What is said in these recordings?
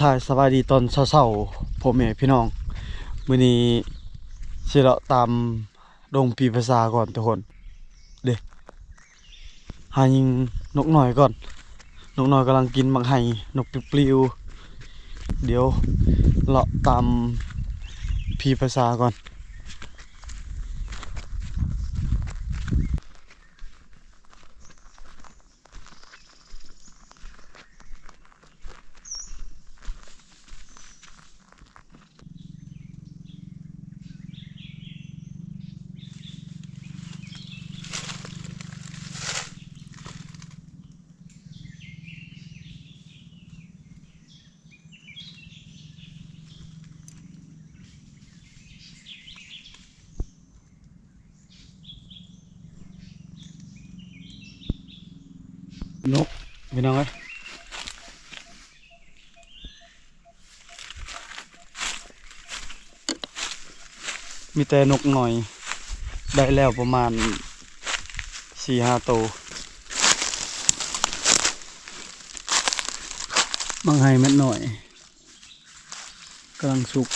ທັກທາຍສະບາຍດີຕອນເຊົ້າໆ ພໍ່ແມ່ພີ່ນ້ອງ. ມື້ນີ້ຊິເລາະຕາມດົງຜີພາສາກ່ອນທຸກຄົນ. ເດ້ ຫາຍິງນົກນ້ອຍກ່ອນ. ນົກນ້ອຍກຳລັງກິນໝາກໄຮ ນົກປິວໆ. ດຽວເລາະຕາມຜີພາສາກ່ອນ. ນົກ ພີ່ນ້ອງເອີຍ. ມີແຕ່ນົກນ້ອຍ ໄດ້ແລ້ວປະມານສີ່ຫ້າໂຕ. ໝາກໄຮເມັດນ້ອຍກຳລັງສຸກ.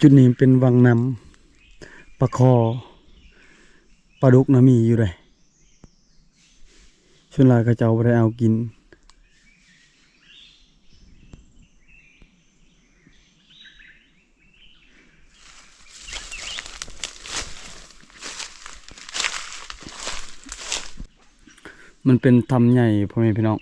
ຈຸດນີ້ເປັນວັງນ້ຳ ປາຄໍ່ ປາດຸກນະມີຢູ່ເດ້. ສ່ວນຫຼາຍເຂົາເຈົ້າບໍ່ໄດ້ເອົາກິນ. ມັນເປັນຖ້ຳໃຫຍ່ ພໍ່ແມ່ພີ່ນ້ອງ.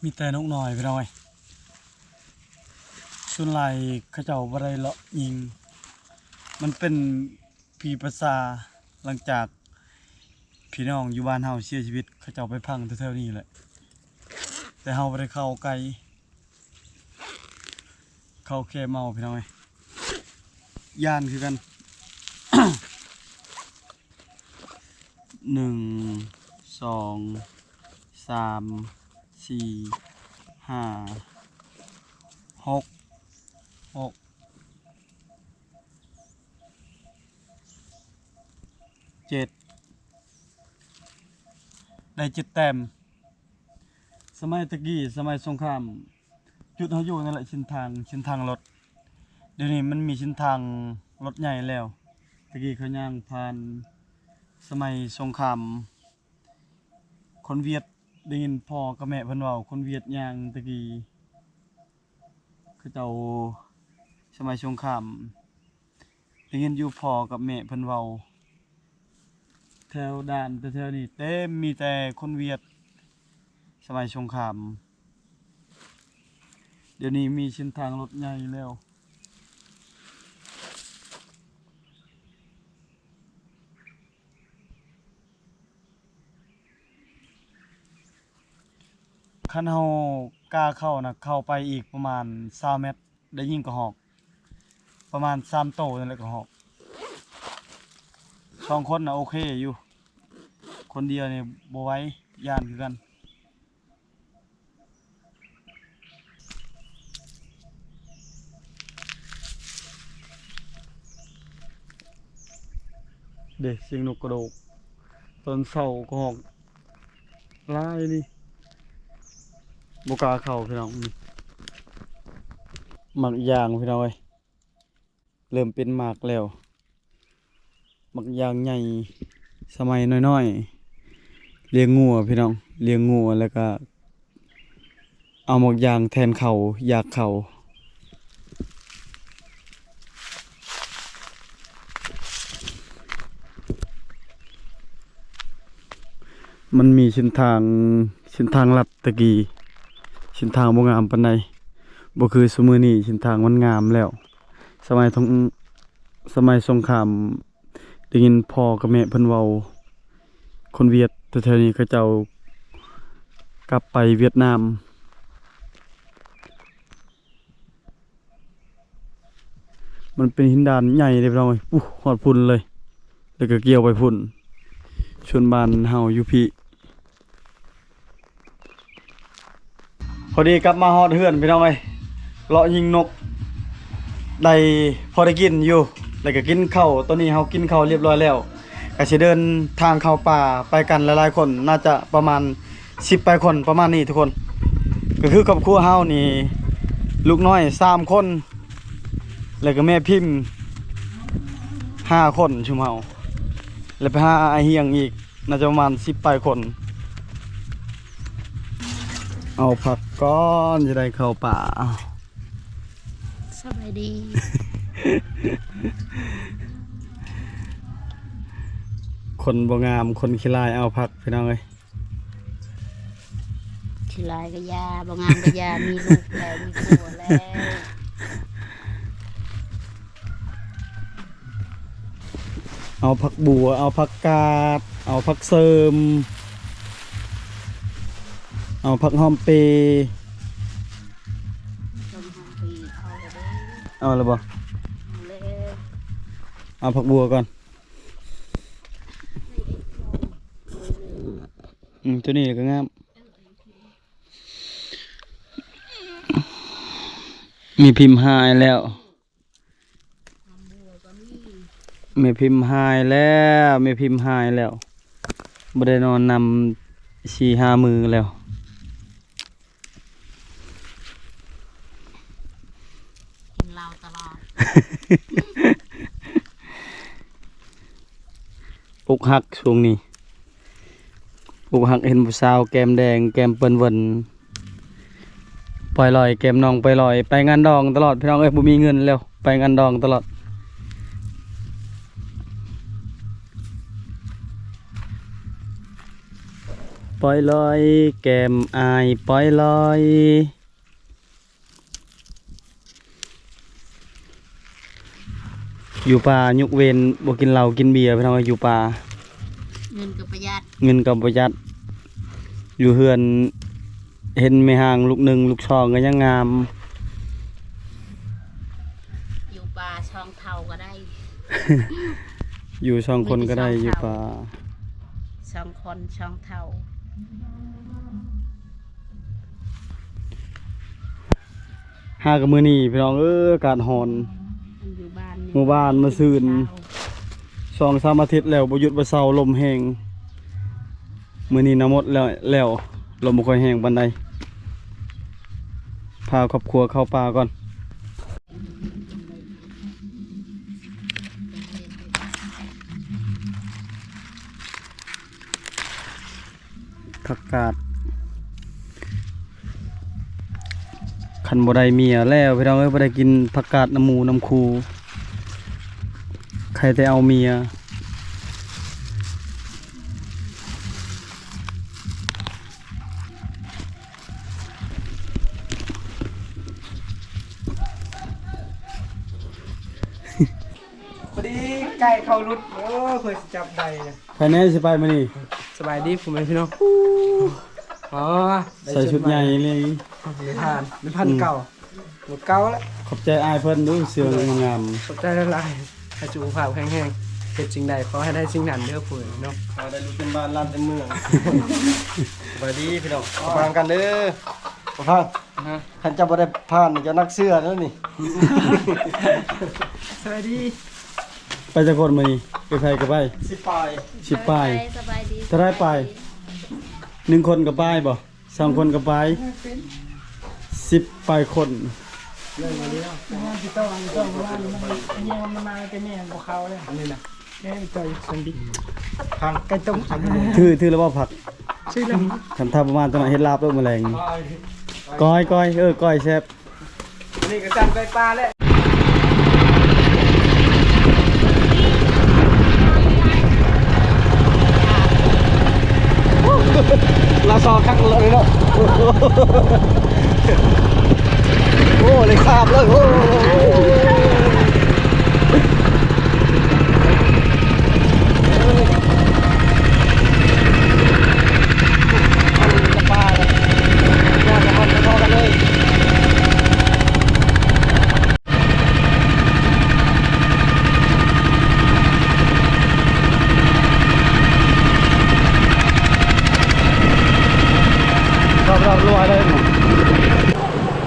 ມີແຕ່ນົກນ້ອຍ ພີ່ນ້ອງເອີຍ. ສ່ວນຫຼາຍເຂົາເຈົ້າບໍ່ໄດ້ເລາະຍິງ. ມັນເປັນຜີພາສາ ຫຼັງຈາກພີ່ນ້ອງຢູ່ບ້ານເຮົາເສຍຊີວິດ ເຂົາເຈົ້າໄປຝັງແຖວໆນີ້ແຫຼະ. ແຕ່ເຮົາບໍ່ໄດ້ເຂົ້າໃກ້ ເຂົ້າແຄ່ເມົາ ພີ່ນ້ອງເອີຍ. ຢ້ານຄືກັນ. ໜຶ່ງ ສອງ ສາມ ສີ່ ຫ້າ ຫົກ ຫົກ ເຈັດ ໄດ້ເຈັດແຕ້ມ. ສະໄໝແຕ່ກີ້ ສະໄໝສົງຄາມ ຈຸດເຮົາຢູ່ນັ້ນແຫຼະ ເສັ້ນທາງ ເສັ້ນທາງລົດ. ດຽວນີ້ມັນມີເສັ້ນທາງລົດໃຫຍ່ແລ້ວ. ແຕ່ກີ້ເຂົາຍ່າງຜ່ານ ສະໄໝສົງຄາມ ຄົນຫວຽດ ໄດ້ຍິນພໍ່ກັບແມ່ເພິ່ນເວົ້າ ຄົນຫວຽດຍ່າງແຕ່ກີ້ ເຂົາເຈົ້າ ສະໄໝສົງຄາມ ໄດ້ຍິນຢູ່ພໍ່ກັບແມ່ເພິ່ນເວົ້າ ແຖວດ່ານແຖວໆນີ້ເຕັມ ມີແຕ່ຄົນຫວຽດ ສະໄໝສົງຄາມ. ດຽວນີ້ມີເສັ້ນທາງລົດໃຫຍ່ແລ້ວ. ຄັນເຮົາກ້າເຂົ້ານະ ເຂົ້າໄປອີກປະມານຊາວແມັດ ໄດ້ຍິງກະຮອກ ປະມານສາມໂຕນັ້ນແຫຼະ ກະຮອກ. ສອງຄົນນະໂອເຄຢູ່ ຄົນດຽວນີ້ບໍ່ໄຫວ ຢ້ານຄືກັນ. ເດ້ ສຽງນົກກະໂດກ ຕອນເຊົ້າກໍຮ້ອງຫຼາຍນີ້ ບໍ່ກ້າເຂົ້າພີ່ນ້ອງ. ນີ້ ໝາກຢາງພີ່ນ້ອງເອີຍ ເລີ່ມເປັນໝາກແລ້ວ ໝາກຢາງໃຫຍ່ ສະໄໝນ້ອຍໆ ລ້ຽງງົວພີ່ນ້ອງ ລ້ຽງງົວ ແລ້ວກະ ເອົາໝາກຢາງແທນເຂົ້າ ຢາກເຂົ້າ. ມັນມີເສັ້ນທາງ ເສັ້ນທາງລັດຕະກີ້ ເສັ້ນທາງບໍ່ງາມປານໃດ ບໍ່ຄືຊຸມື້ນີ້ ເສັ້ນທາງມັນງາມແລ້ວ. ສະໄໝ ສະໄໝສົງຄາມ ໄດ້ຍິນພໍ່ກັບແມ່ເພິ່ນເວົ້າ ຄົນຫວຽດແຖວໆນີ້ເຂົາເຈົ້າກັບໄປຫວຽດນາມ. ມັນເປັນຫີນດານໃຫຍ່ເດ້ພີ່ນ້ອງເອີຍ ປູ້ ຮອດພຸ້ນເລີຍ ແລ້ວກໍກ່ຽວໄປພຸ້ນ ສ່ວນບ້ານເຮົາຢູ່ພີ້. ພໍດີກັບມາຮອດເຮືອນພີ່ນ້ອງເອີຍ ເລາະຍິງນົກ ໄດ້ພໍໄດ້ກິນຢູ່ ແລ້ວກໍກິນເຂົ້າ. ຕອນນີ້ເຮົາກິນເຂົ້າລຽບຮ້ອຍແລ້ວ ກໍຊິເດີນທາງເຂົ້າປ່າໄປກັນຫຼາຍໆຄົນ ໜ້າຈະປະມານສິບປາຍຄົນ ປະມານນີ້ທຸກຄົນ. ກໍຄືຄອບຄົວເຮົານີ້ ລູກນ້ອຍສາມຄົນ ແລ້ວກໍແມ່ພິມຫ້າຄົນຊຸມເຮົາ ແລ້ວໄປຫາອ້າຍຮຽງອີກ ໜ້າຈະປະມານສິບປາຍຄົນ. ເອົາພັກກ່ອນ ຈະໄດ້ເຂົ້າປ່າ. ສະບາຍດີ. ຄົນບໍ່ງາມ ຄົນຂີ້ລາຍ ເອົາພັກ ພີ່ນ້ອງເອີຍ. ຂີ້ລາຍກໍຢ່າ ບໍ່ງາມກໍຢ່າ ມີລູກແລ້ວ ມີຜົວແລ້ວ. ເອົາຜັກບົ່ວ ເອົາຜັກກາດ ເອົາຜັກເສີມ ເອົາຜັກຫອມເປ. ເອົາແລ້ວບໍ່? ເອົາແລ້ວ. ເອົາຜັກບົ່ວກ່ອນ. ອືມ ຕົວນີ້ກໍງາມ. ແມ່ພິມຫາຍແລ້ວ ແມ່ພິມຫາຍແລ້ວ ແມ່ພິມຫາຍແລ້ວ ບໍ່ໄດ້ນອນນຳສີ່ຫ້າມື້ແລ້ວ. ກິນເຫຼົ້າຕະຫຼອດ. ອົກຫັກຊ່ວງນີ້ ອົກຫັກເຫັນຜູ້ສາວແກ້ມແດງ ແກ້ມເປິ້ນເວີນ ປ່ອຍລອຍ ແກ້ມນ້ອງປ່ອຍລອຍ ໄປງານດອງຕະຫຼອດ ພີ່ນ້ອງເອີຍ. ບໍ່ມີເງິນແລ້ວ ໄປງານດອງຕະຫຼອດ. ປ່ອຍລອຍ ແກ້ມອ້າຍປ່ອຍລອຍ. ຢູ່ປ່າຍົກເວັ້ນບໍ່ກິນເຫຼົ້າກິນເບຍ ພີ່ນ້ອງເອີຍ ຢູ່ປ່າ. ເງິນກໍປະຢັດ ເງິນກໍປະຢັດ. ຢູ່ເຮືອນເຫັນແມ່ຮ້າງລູກໜຶ່ງລູກສອງກໍຍັງງາມ. ຢູ່ປ່າສອງເຖົ້າກໍໄດ້ ຢູ່ສອງຄົນກໍໄດ້ ຢູ່ປ່າ ສອງຄົນສອງເຖົ້າ. ຫາກັບມື້ນີ້ພີ່ນ້ອງເອີຍ ອາກາດຮ້ອນ ຢູ່ບ້ານ ມື້ວານມາຊືນ ສອງສາມອາທິດແລ້ວ ບໍ່ຢຸດບໍ່ເຊົາ ລົມແຮງ. ມື້ນີ້ນະໝົດແລ້ວ ແລ້ວ ລົມບໍ່ຄ່ອຍແຮງປານໃດ. ພາຄອບຄົວເຂົ້າປ່າກ່ອນ. ຜັກກາດ ຄັນບໍ່ໄດ້ເມຍແລ້ວ ພີ່ນ້ອງເອີຍ ບໍ່ໄດ້ກິນຜັກກາດນຳໝູ່ນຳຄູ່ ໃຄແຕ່ເອົາເມຍ. ພໍດີໄກ່ເຂົ້າຫຼຸດ ໂອ້ ເພື່ອຊິຈັບໄດ້ນະ. ໃຜແນ່ຊິໄປມື້ນີ້? ສະບາຍດີພໍ່ແມ່ພີ່ນ້ອງ. ອໍ ໃສ່ຊຸດໃຫຍ່ເລີຍ ໄດ້ຜ່ານ ໄດ້ຜ່ານເກົ່າ. ໝົດເກົ່າແລ້ວ. ຂອບໃຈອ້າຍເພິ່ນເດີ້ ເສື້ອງາມໆ. ຂອບໃຈຫຼາຍໆ ໃຫ້ສຸຂະພາບແຂງແຮງ ເຮັດສິ່ງໃດຂໍໃຫ້ໄດ້ສິ່ງນັ້ນເດີ້ ຜູ້ເອີຍເນາະ. ຂໍໄດ້ລູກເຕັມບ້ານຫຼານເຕັມເມືອງ. ສະບາຍດີພີ່ນ້ອງ ຟັງກັນເດີ້ ຟັງ. ຄັນເຈົ້າບໍ່ໄດ້ຜ່ານ ເຈົ້ານັກເສື້ອແລ້ວນີ້. ສະບາຍດີ. ໄປຈັກຄົນມື້ນີ້? ເປັນໃຜກໍໄປ ສິບປາຍ ສິບປາຍ ສະບາຍດີ ເທົ່າໃດປາຍ ໜຶ່ງຄົນກໍປາຍບໍ່ ສອງຄົນກໍປາຍ ສິບປາຍຄົນ ເລີຍມາແລ້ວ ງານຕິດຕໍ່ ຕິດຕໍ່ ເມື່ອວານນີ້ມັນ ອັນນີ້ມັນມາແຕ່ແມ່ບໍ່ເຂົ້າເລີຍ ອັນນີ້ນະ ແມ່ໄປຕໍ່ຢູ່ສວນດິນ ພັກ ໄກ່ຕົ້ມ ຖື ຖືແລ້ວບໍ່ຜັກ ຖືແລ້ວ ຄັນຖ້າປະມານຕອນນັ້ນເຮັດລາບໂລດມື້ແລງ ກ້ອຍ ກ້ອຍ ເອີ ກ້ອຍແຊບ ນີ້ກໍຈຳໄກ່ປ່າແຫຼະ ລາວຊອກຄັກເລີຍເນາະ ໂອ້ ເລີຍຄາບເລີຍ ໂອ້.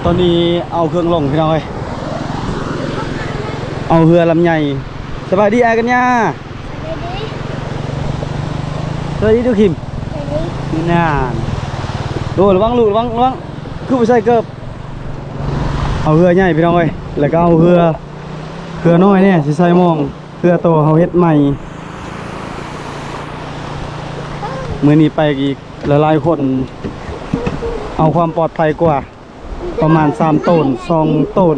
ຕອນນີ້ເອົາເຄື່ອງລົງ ພີ່ນ້ອງເອີຍ ເອົາເຮືອລຳໃຫຍ່ ສະບາຍດີອ້າຍກັນຍາ ສະບາຍດີ ສະບາຍດີດູຄິມ ສະບາຍດີ ນັ້ນ ໂອ້ ລະວັງລູກ ລະວັງ ລະວັງ ຄືບໍ່ໃສ່ເກີບ ເອົາເຮືອໃຫຍ່ພີ່ນ້ອງເອີຍ ແລ້ວກໍເອົາເຮືອ ເຮືອນ້ອຍແດ່ ຊິໃສ່ມອງ ເຮືອໂຕເຮົາເຮັດໃໝ່ ມື້ນີ້ໄປອີກຫຼາຍໆຄົນ ເອົາຄວາມປອດໄພກວ່າ ປະມານສາມໂຕນ ສອງໂຕນ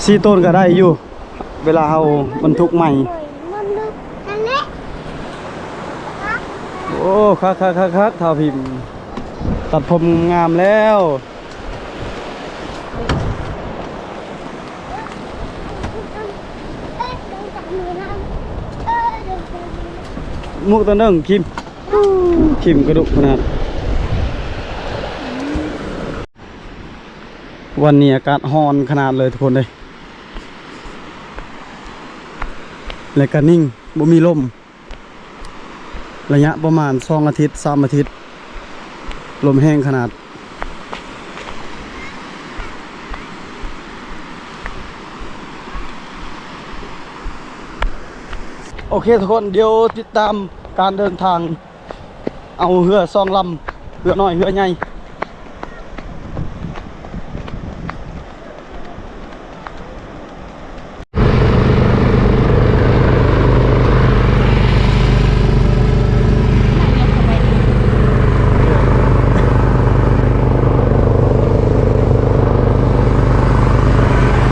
ສີ່ໂຕນກໍໄດ້ຢູ່ ເວລາເຮົາບັນທຸກໃໝ່ ໂອ້ ຄັກໆໆໆ ທ້າວພິມ ຕັດຜົມງາມແລ້ວ ໝວກຕົວໜຶ່ງ ຄິມ ຄິມກະດຸຂະໜາດ. ວັນນີ້ອາກາດຮ້ອນຂະໜາດເລີຍທຸກຄົນເອີຍ ແລະກະນິ່ງ ບໍ່ມີລົມ ໄລຍະປະມານສອງອາທິດ ສາມອາທິດ ລົມແຮງຂະໜາດ. ໂອເຄທຸກຄົນ ດຽວຕິດຕາມການເດີນທາງ ເອົາເຮືອສອງລຳ ເຮືອນ້ອຍເຮືອໃຫຍ່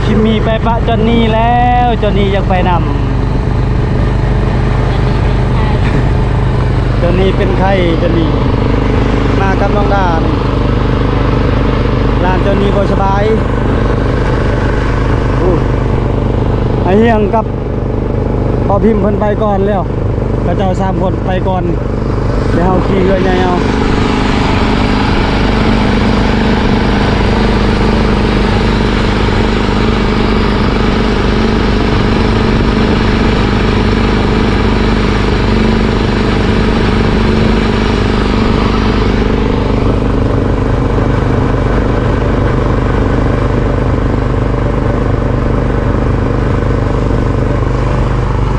ຄິມມີໄປປະຈອນນີແລ້ວ ຈອນນີຢາກໄປນຳ. ຈອນນີເປັນໄຂ້ ຈອນນີມາກັບນ້ອງດານີ້ ຫຼານຈອນນີບໍ່ສະບາຍ. ໂອ້ ອ້າຍຮຽງກັບພໍ່ພິມເພິ່ນໄປກ່ອນແລ້ວ ເຂົາເຈົ້າສາມຄົນໄປກ່ອນ. ແລ້ວເຮົາຂີ່ເຮືອໃຫຍ່ເອົາ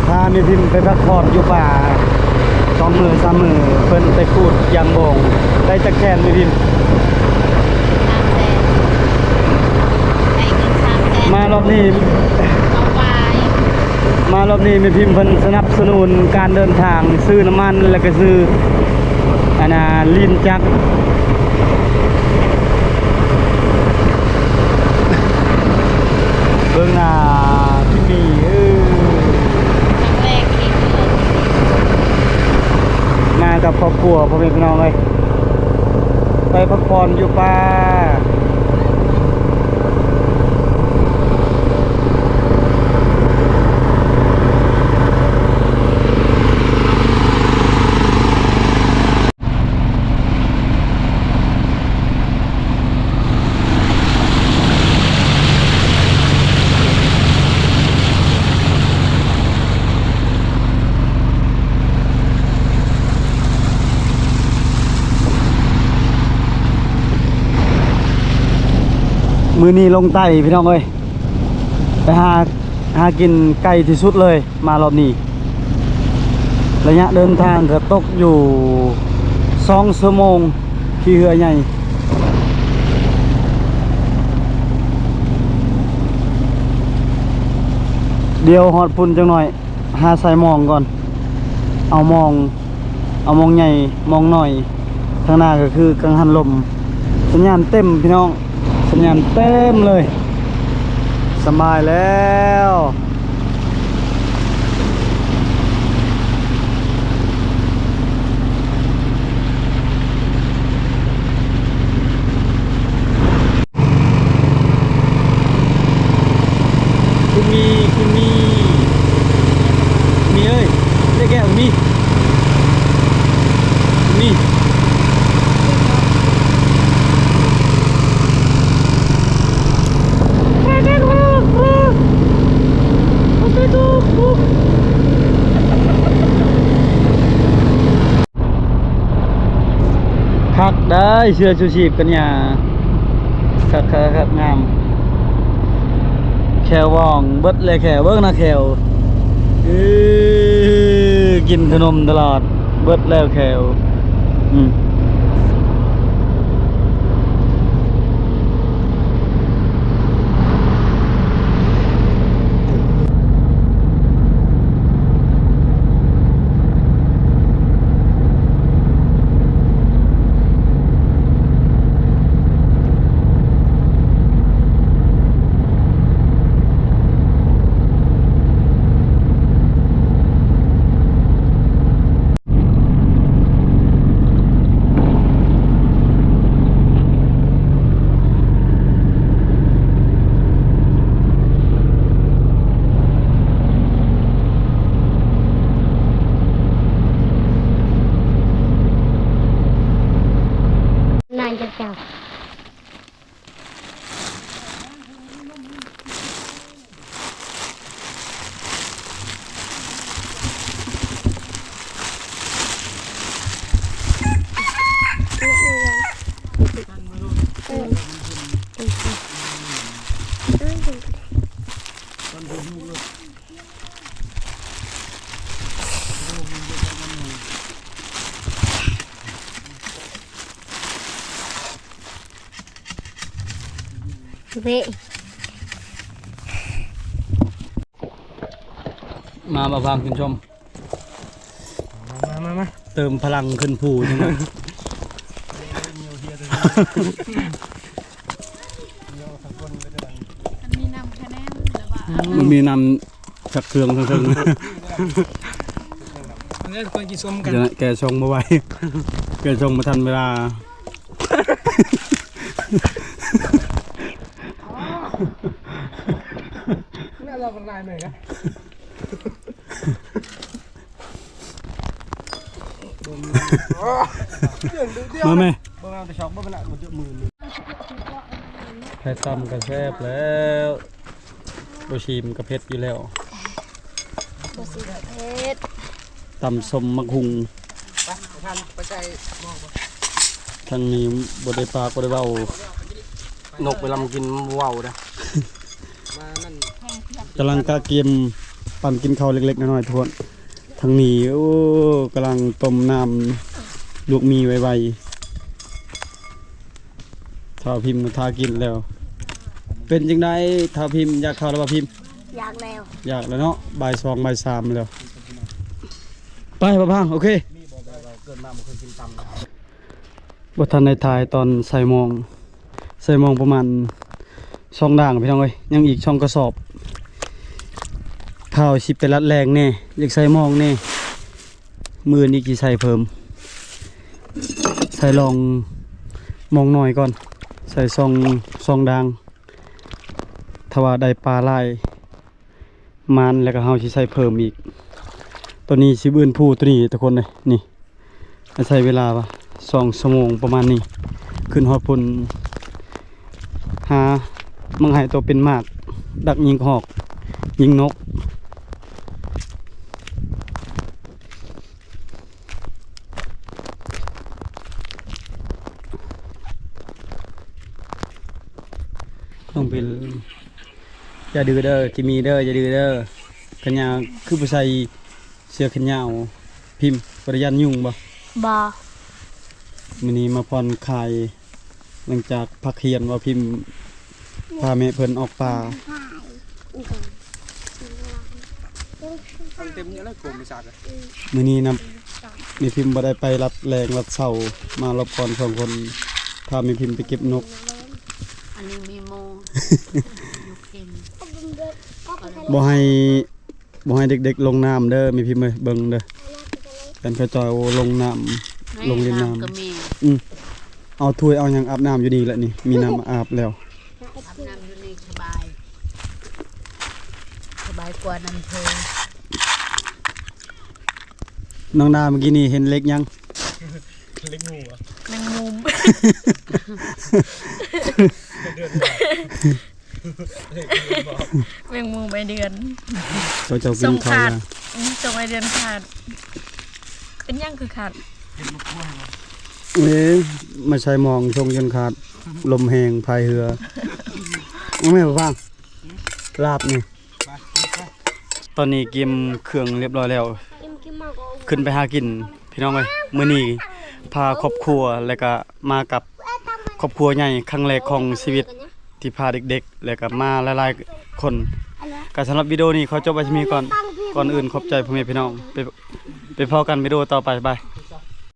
ພາແມ່ພິມໄປພັກຜ່ອນຢູ່ປ່າ ສອງມື້ສາມມື້ ເພິ່ນໄປຂູດຢາງບົງ ໄດ້ຈັກແສນແມ່ພິມ? ສາມແສນ ໄດ້ເງິນສາມແສນ ມາລອບນີ້ ສອງປາຍ ມາລອບນີ້ແມ່ພິມເພິ່ນສະໜັບສະໜູນການເດີນທາງ ຊື້ນ້ຳມັນ ແລ້ວກໍຊື້ ອັນນ່າ ລີ້ນຈັກ ເບິ່ງໜ້າພິມມີ ເອີ ຄັ້ງແລກທີ່ ມາກັບຄອບຄົວ ພໍ່ແມ່ພີ່ນ້ອງເອີຍ ໄປພັກຜ່ອນຢູ່ປ່າ. ມື້ນີ້ລົງໃຕ້ພີ່ນ້ອງເອີຍ ໄປຫາ ຫາກິນໄກທີ່ສຸດເລີຍ ມາລອບນີ້ ໄລຍະເດີນທາງກໍຕົກຢູ່ສອງຊົ່ວໂມງ ຂີ່ເຮືອໃຫຍ່ ດຽວຮອດພຸ້ນຈັກໜ້ອຍ ຫາໃສ່ມອງກ່ອນ ເອົາມອງ ເອົາມອງໃຫຍ່ມອງນ້ອຍ ທາງໜ້າກໍຄືກັງຫັນລົມ ສັນຍານເຕັມພີ່ນ້ອງ ສັນຍານເຕັມເລີຍ ສະບາຍແລ້ວ. ຄຸນມີ ຄຸນມີ ມີເອີຍ ໄດ້ແກ້ວມີ ມີ ຄັກໄດ໋ ເສື້ອຊູຊີບກັນຫຍ້າ ຄັກໆໆ ງາມ ແຂ້ວວອງເບິດແລ້ວ ແຂ້ວ ເບິ່ງນະແຂ້ວ ເອີ ກິນຂະໜົມຕະຫຼອດ ເບິດແລ້ວແຂ້ວ ອືມ. ນານຈັກເຈົ້າ. ເວະ ມາ ມາຟັງຂຶ້ນຊົມ ມາ ມາ ມາ ເຕີມພະລັງຂຶ້ນພູຈັ່ງນັ້ນ ມັນມີນ້ຳຄະແນນ ມັນມີນ້ຳ ສັກເຄື່ອງເທິງໆ ເອີ ຄົນກິນສົ້ມກັນ ແກ່ຊົງບໍ່ໄຫວ ແກ່ຊົງບໍ່ທັນເວລາ ແລ້ວລາວກໍລາຍເໝືອນກັນ ມາແມ່ ໄຂ່ຕຳກໍແຊບແລ້ວ ບໍ່ຊີມກໍເຜັດຢູ່ແລ້ວ ບໍ່ຊີມກໍເຜັດ ຕຳສົ້ມໝາກຫຸ່ງ ທາງນີ້ບໍ່ໄດ້ປາກບໍ່ໄດ້ເວົ້າ ນົກເວລາມັນກິນມັນບໍ່ເວົ້າເດ້ ກຳລັງກະກຽມປັ້ນກິນເຂົ້າເລັກໆນ້ອຍໆ ທຸກຄົນ ທາງນີ້ ໂອ້ ກຳລັງຕົ້ມນ້ຳລວກໝີ່ໄວໆ ທ້າວພິມກໍຖ້າກິນແລ້ວ ເປັນຈັ່ງໃດທ້າວພິມ ຢາກເຂົ້າແລ້ວບໍ່ພິມ? ຢາກແລ້ວ ຢາກແລ້ວເນາະ ບ່າຍສອງ ບ່າຍສາມແລ້ວ ໄປ ບໍ່ພັງ ໂອເຄ ບໍ່ທັນໄດ້ຖ່າຍຕອນໃສ່ມອງ ໃສ່ມອງປະມານສອງດ່າງພີ່ນ້ອງເອີຍ ຍັງອີກສອງກະສອບ ຂ່າວຊິໄປລັດແລງແດ່ ຢາກໃສ່ມອງແດ່ ມື້ນີ້ຊິໃສ່ເພີ່ມ ໃສ່ລອງມອງນ້ອຍກ່ອນ ໃສ່ສອງ ສອງດ່າງ ຖ້າວ່າໄດ້ປາຫຼາຍ ມານ ແລ້ວກໍເຮົາຊິໃສ່ເພີ່ມອີກ ຕອນນີ້ຊິບືນພູຕົວນີ້ທຸກຄົນເອີຍ ນີ້ ອາໄສເວລາວ່າສອງຊົ່ວໂມງປະມານນີ້ ຂຶ້ນຮອດພຸ້ນ ຫາໝາກໄຮໂຕເປັນໝາກ ດັກຍິງຮອກ ຍິງນົກ ຕ້ອງເປັນ ຢ່າດື້ເດີ ຈິມມີເດີ ຢ່າດື້ເດີ ແຂນຍາວ ຄືບໍ່ໃສ່ເສື້ອແຂນຍາວ ພິມ ບໍ່ໄດ້ຢ້ານຍຸງບໍ່? ບໍ່. ມື້ນີ້ມາຜ່ອນຄາຍ ຫຼັງຈາກພັກຮຽນວ່າພິມພາແມ່ເພິ່ນອອກປ່າ. ມື້ນີ້ນຳ ແມ່ພິມບໍ່ໄດ້ໄປລັດແລງລັດເຊົ້າ ມາລອບກ່ອນສອງຄົນ ພາແມ່ພິມໄປເກັບນົກ. ອັນນີ້ມີໂມ ຢູ່ເຄັງ ບໍ່ໃຫ້ ບໍ່ໃຫ້ເດັກໆລົງນ້ຳເດີ ແມ່ພິມເອີຍ ເບິ່ງເດີ ຢ້ານເຂົາເຈົ້າລົງນ້ຳ ແມ່ ລົງຫຼິ້ນນ້ຳ ນ້ຳກໍມີ ອືມ ເອົາຖ້ວຍເອົາຫຍັງອາບນ້ຳຢູ່ນີ້ແຫຼະນີ້ ມີນ້ຳອາບແລ້ວ ອາບນ້ຳຢູ່ນີ້ສະບາຍ ສະບາຍກວ່ານ້ຳເພິ່ນ. ນ້ອງດາ ເມື່ອກີ້ນີ້ເຫັນເຫຼັກຫຍັງ? ເຫຼັກງູຫວະ? ແມງມຸມ ເດືອນບອກ ແມງມຸມໄອເດືອນ ເຂົາເຈົ້າກິນເຂົ້າ ສົ່ງຂາດ ອືມ ສົ່ງໄອເດືອນຂາດ ເປັນຫຍັງຄືຂາດ? ເອີ ມາໃສ່ໝອງສົ່ງຈົນຂາດ ລົມແຮງພາຍເຮືອ ເອົາແມ່ຟັງ ລາບນີ້ ຕອນນີ້ກຽມເຄື່ອງຮຽບຮ້ອຍແລ້ວ ຂຶ້ນໄປຫາກິນ ພີ່ນ້ອງເອີຍ ມື້ນີ້ພາຄອບຄົວ ແລ້ວກະມາກັບຄອບຄົວໃຫຍ່ຄັ້ງແລກຂອງຊີວິດ ທີ່ພາເດັກໆ ແລ້ວກະມາຫຼາຍໆຄົນ. ກະສຳລັບວິດີໂອນີ້ຂໍຈົບໄວ້ສ່ຳນີ້ກ່ອນ ກ່ອນອື່ນຂອບໃຈພໍ່ແມ່ພີ່ນ້ອງ ໄປ ໄປພໍ້ກັນວິດີໂອຕໍ່ໄປ ບາຍ.